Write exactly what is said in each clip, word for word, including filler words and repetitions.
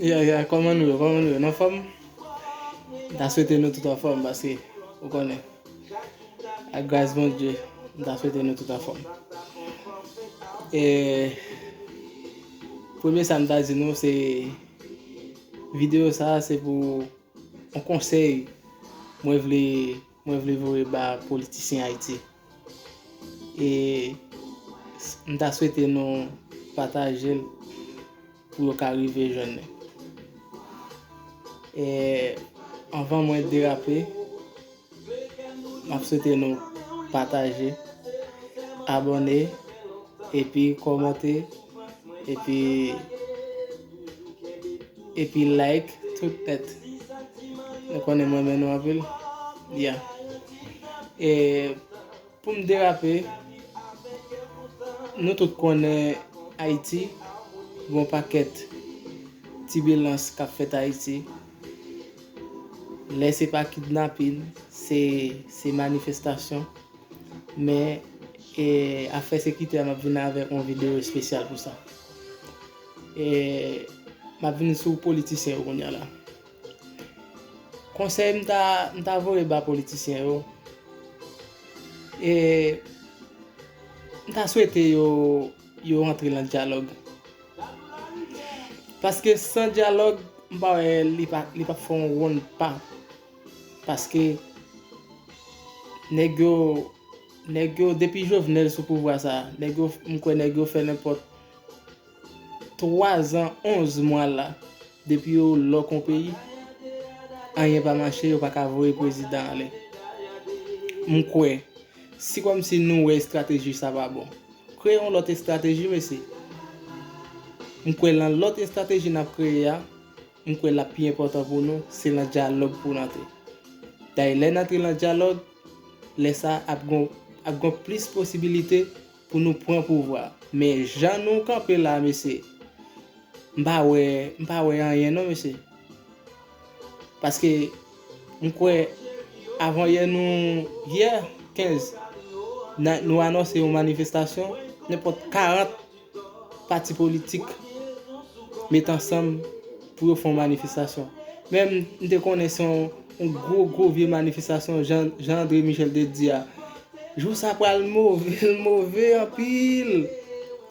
Ya, ya, kòman nou ye? Kòman nou ye? Nan fòm? M ta swete nou tout anfòm paske, ou konnen, ak gras Bondye, m ta swete nou tout anfòm. E premye sa m ta di nou, se videyo sa a, se pou yon konsèy mwen vle, mwen vle voye ba politisyen Ayiti. E s- m ta swete nou pataje l pou yo ka rive jwenn li. E anvan mwen derape, m ap swete nou pataje, abòne, epi kòmante, epi epi like tout nèt. Nou konnen mwen renmen nou anpil. Ya. E pou m derape, nou tout konnen Ayiti, gon pakèt tibilans k ap fèt Ayiti. Lè se pa kidnapin, se se manifestasyon. Men e, afè sekirite a, m ap vin avèk yon videyo espesyal pou sa. E m ap vin sou politisyen yo kounye a la. Konsèy m ta, m ta voye ba politisyen yo, e m ta swete yo, yo antre nan dyalòg. Paske san dyalòg, m pa wè li pa, li pa fè yon wonn pa. Paske nèg yo, nèg yo, depi Jovenel sou pouvwa sa, nèg yo, m kwè nèg yo fè nenpòt twa zan, onz mwa la, depi yo lòk yon peyi, anyen pa mache, yo pa ka voye prezidan ale. M kwè, si kòmsi nou wè estrateji sa pa bon, kreye yon lòt estrateji, mesye. M kwè nan lòt estrateji n ap kreye a, m kwè l ap pi enpòtan pou nou, se nan dyalòg pou n antre. Dayè, lè n antre nan dyalòg, lè sa ap gon, ap gon plis posibilite pou nou pran pouvwa. Men jan nou kanpe la, mesye, m pa wè, m pa wè anyen non, mesye. Paske m kwè avan yè nou, yè kenz, na- nou anonse yon manifestasyon, nenpòt karant pati politik met ansanm pou yo fè yon manifestasyon. Men m te konnen se yon, yon gwo, gwo vye manifestasyon, jan, jan André Michel te di a. Jou sa pral move, l move anpil.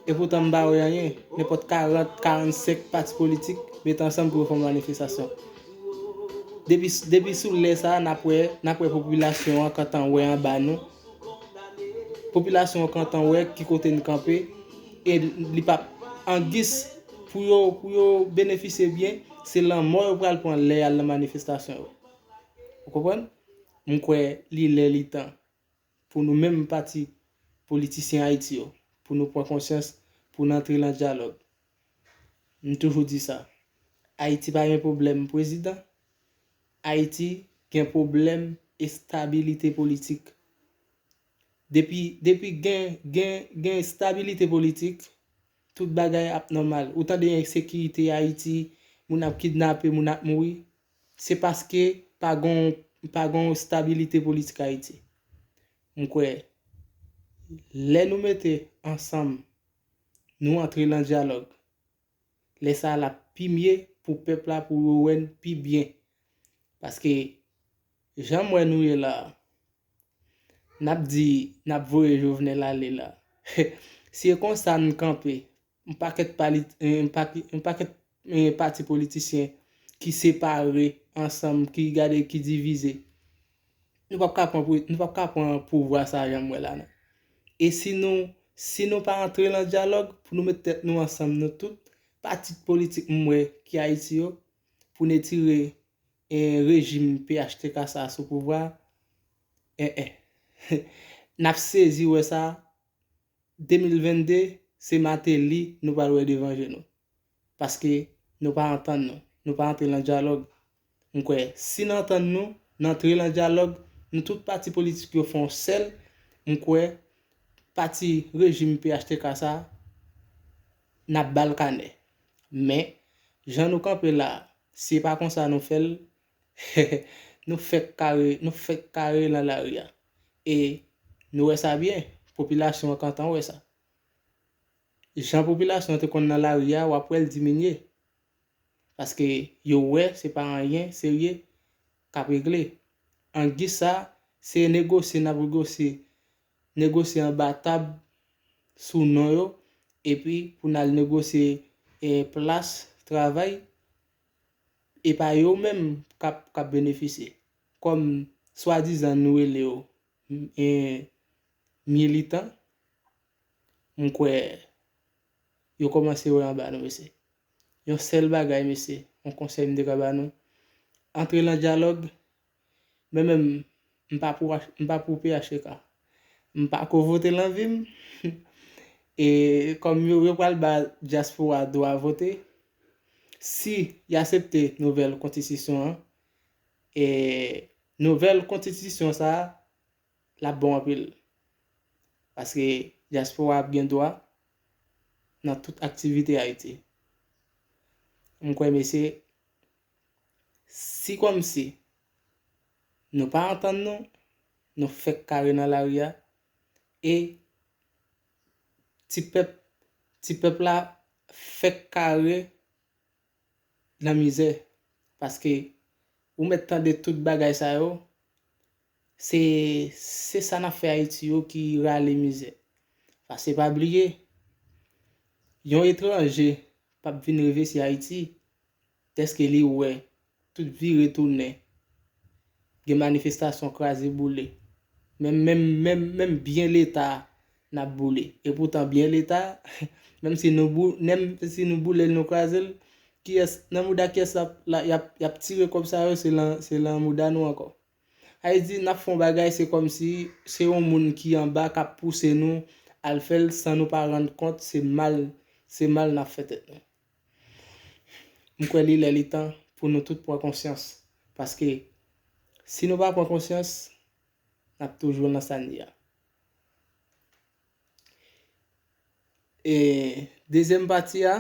Epoutan m pa wè anyen. Nenpòt karant, karannsenk pati politik met ansanm pou yo fè yon manifestasyon. Depi, depi sou lè sa a, n ap wè, n ap wè popilasyon an gentan wè anba nou. Popilasyon an gentan wè ki kote n kanpe. E li p ap, an gis pou yo, pou yo benefisye byen, se lanmò yo pral pran lè y al nan manifestasyon yo. Ou konprann? M kwè li lè li tan pou nou menm pati politisyen Ayiti yo, pou nou pran konsyans, pou n antre nan dyalòg. M toujou di sa. Ayiti pa gen pwoblèm prezidan. Ayiti gen pwoblèm estabilite politik. Depi, depi gen, gen, gen estabilite politik, tout bagay ap nòmal. Ou tande ensekirite Ayiti, moun ap kidnape, moun ap mouri. Se paske pa gon, pa gon estabilite politik Ayiti. M kwè, lè nou mete ansanm, nou antre nan dyalòg, lè sa a l ap pi mye pou pèp la, pou yo wè n pi byen. Paske, jan m wè nou ye la a, n ap di, n ap voye Jovenel ale la. Si e konsa n kanpe, yon pakèt pali- yon paki- yon pakèt, eh, pati politisyen ki separe ansanm, ki gade, ki divize. Nou p ap ka pran pou- nou p ap ka pran pouvwa sa a jan m wè la non. E si nou, si nou pa antre nan dyalòg pou nou met tèt nou ansanm, nou tout pati politik m wè ki Ayiti yo, pou n etire, eh, rejim P H T K sa a sou pouvwa a, eh, eh. N ap sezi wè sa, de mil venn de, se Martelly nou pral wè devan je nou. Paske nou pa antann nou. Nou pa antre nan dyalòg. M kwè, si n antann nou, n antre nan dyalòg, nou tout pati politik yo fè yon sèl, m kwè, pati rejim P H T K sa a, n ap ba l kanè. Men, jan nou kanpe la a, si e pa konsa nou fè l, nou fèk kare, nou fèk kare nan lari a. E nou wè sa byen, popilasyon an gentan wè sa. Jan popilasyon an te konn nan lari a, w ap wè l diminye. Paske yo wè se pa anyen serye k ap regle. Angi sa, se negosye n ap negosye, negosye anba tab sou non yo, epi pou n al negosye eh, plas travay, e pa yo menm k ap k ap benefisye. Kòm swadizan nou rele yo eh, militan, m kwè yo kòmanse wè anba nou, mesye. Yon sèl bagay, mesye, yon konsèy m te ka ba nou, antre nan dyalòg, men menm m pa pou, m pa pou P H T K. M pa ko vote nan vi m. E kòm yo, yo pral ba dyaspora dwa vote, si y aksepte nouvèl konstitisyon an, e nouvèl konstitisyon sa a, l ap bon anpil. Paske dyaspora ap gen dwa nan tout aktivite Ayiti. M kwè, mesye, si kòmsi nou pa antann nou, nou fèk kare nan lari a, e ti pèp, ti pèp la fèk kare nan mizè. Paske ou mèt tande tout bagay sa yo, se, se sa n ap fè Ayiti yo ki rale mizè. Paske pa bliye, yon etranje p ap vin envesti Ayiti, dèske li wè tout vire tounen, gen manifestasyon kraze boule. Menm, menm, menm, menm byen Leta n ap boule. E poutan byen Leta, menm si nou bou, menm si nou boule l, nou kraze l, kiyès, nan mouda kiyès l ap, la, y ap, y ap tire kòb sa yo, se lan, se lan mouda nou ankò. Sa vle di, n ap fè yon bagay, se kòmsi se yon moun ki anba k ap pouse nou al fè l san nou pa rann kont, se mal, se mal n ap fè tèt nou. M kwè li lè li tan pou nou tout pran konsyans. Paske si nou pa pran konsyans, n ap toujou nan sa n ye a. E dezyèm pati a,